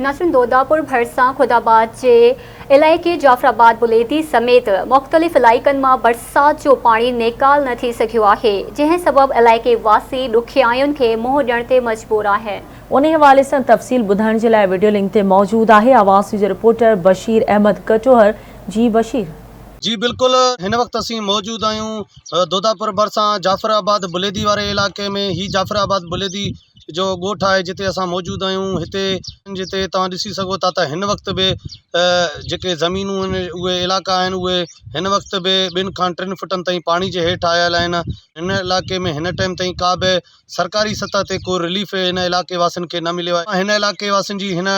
ناظرين دوداپور ڀرسان خداآباد جي علائقي جعفرآباد بليدي سميت مختلف علائقن مان برسات جو پاڻي نيڪال نه ٿي سگهيو آهي جنهن سبب علائقي واسي ڏکيائين کي منهن ڏيڻ تي مجبور آهن. انهي حوالي سان تفصيل ٻڌائڻ جي لاء وڊيو لنڪ تي موجود آهي آواز نيوز جو رپورٽر بشير احمد ڪٽوهر جي بشير. جي بلڪل هن وقت اسين موجود آهيون دوداپور ڀرسان جعفر آباد بليدي واري علائقي ۾ هي جعفر آباد بليدي جو ڳوٺ آهي جتي اسان موجود آهيون هتي جتي توهان ڏسي سگهو ٿا ته هن وقت به جيڪي زمينون آهن اهي علائقا آهن اهي هن وقت به ٻن کان ٽن فٽن تائين پاڻي جي هيٺ آيل آهن هن علائقي ۾ هن ٽائيم تائين ڪا به سرڪاري سطح تي ڪو رليف هن علائقي واسين کي نه مليو آهي هن علائقي واسين جي هن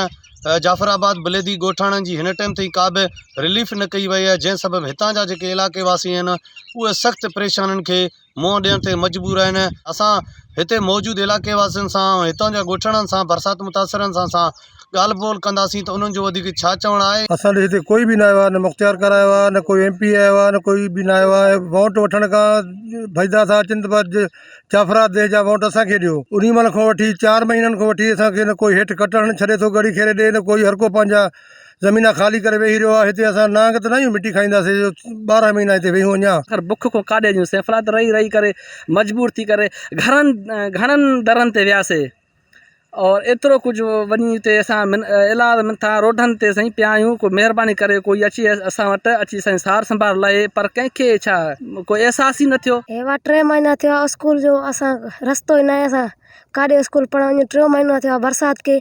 جعفر آباد بليدي ڳوٺاڻن جي هن ٽائيم تائين ڪا به رليف نه ڪئي وئي آهي جنهن سبب هتان جا جيڪي علائقي واسي آهن اهي سخت پريشانين کي منهن ڏيڻ تي مجبور آهن اسان هتي موجود علائقي واسين سان ۽ هتان جا ڳوٺاڻن سان برسات متاثرن سان سان ڳالهه ٻولهه ڪنداسين ته انهن جو وڌيڪ ڇا چوڻ آهي. اسان ڏي هتي ڪوئي به نه آيو آهي نه مختيار ڪار آيو آهي نه ڪوئي ايم پي آيو آهي نه ڪوئي به نه آيو آهي ووٽ وٺڻ کان ڀڄندا ٿا اچن ته بس جعفرآباد ديهه جا ووٽ اسان کي ڏيو انهي مهل کان وٺي چار مهينن کان وٺي اسان کي نه ڪوئي هيٺ ڪٽڻ ڇڏي ٿو ڳڙي کيري ڏي نه ڪوئي هرڪو پنهنجا زمينا خالي ڪري ويهي رهيو آهي هتي اسان نانگ ته ناهيون مٽي کائينداسين جو 12 مهينا هتي ويهون اڃا. آخر بک کان ڪاڏي وڃون سيفلا ته رهي رهي ڪري مجبور ٿي ڪري گهرن گهڻن درن تي وياسي اور ايترو ڪجهه وڃي اتي اسان ايلاز منٿان روڊن تي سائين پيا آهيون ڪو مهرباني ڪري ڪوئي اچي اسان وٽ اچي اسان جي سار سنڀال لهي پر ڪنهن کي ڇا ڪو احساس ئي نه ٿيو. هيوا ٽي مهينا ٿيا اسڪول جو اسان رستو ئي ناهي اسان ڪاڏي اسڪول پڙهڻ وڃون ٽيون مهينو ٿيو آهي برسات کي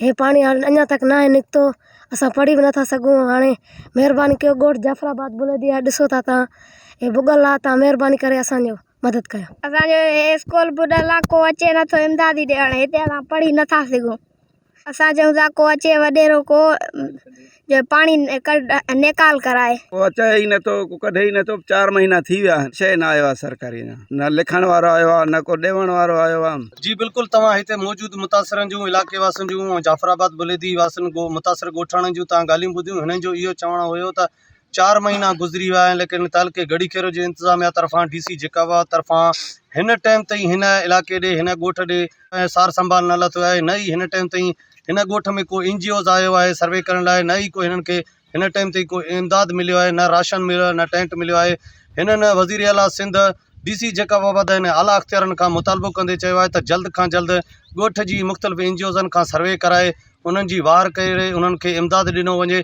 هي پاڻي هاڻي اڃا تڪ ناهي نڪتو اسان پڙهي به نٿا سگهون هاڻي مهرباني ڪيو ڳوٺ جعفر آباد بلدي آهي ڏسو ٿا تان هي ڀڳل آهي تان مهرباني ڪري اسانجو مدد ڪيو. اسانجو هي اسڪول ٻڏل آ ڪو اچي نٿو امدادي ڏيڻ هتي اسان پڙهي نٿا سگهون اسان چئون ٿا ڪو اچي وڏيرو ڪو جو پاڻي نيڪال ڪرائي. ڪو اچي ئي نٿو ڪو ڪڍي ئي نٿو چار مهينا ٿي ويا آهن شيء نه آيو آهي سرڪاري اڃا نه لکڻ وارو آيو آهي نه ڪو ڏيوڻ وارو آيو آهي. جي بلڪل توهان هتي موجود متاثرن جون علائقي واسين جون ۽ جعفر آباد بليدي واسين متاثر ڳوٺاڻن جون توهان ڳالهيون ٻڌيون هنن جو اهو چوڻ هيو ته چار مهينا گذري ويا آهن ليڪن تعلقي ڳڙهي خيرو جي انتظاميا طرفان ڊي سي جيڪب آباد طرفان هن ٽائيم تائين هن علائقي ڏي هن ڳوٺ ڏي سار سنڀال نه لٿو آهي نه ئي هن ٽائيم تائين هن ڳوٺ ۾ ڪو اين جي اوز آيو آهي سروي ڪرڻ لاء نه ئي ڪو هنن کي هن ٽائيم تائين ڪو امداد مليو آهي نه راشن مليو آهي نه ٽينٽ مليو آهي هنن وزير اعليٰ سنڌ ڊي سي جيڪب آباد ۽ اعليٰ اختيارن کان مطالبو ڪندي چيو آهي ته جلد کان جلد ڳوٺ جي مختلف اين جي اوزن کان سروي ڪرائي انهن جي واهر ڪري انهن کي امداد ڏنو وڃي.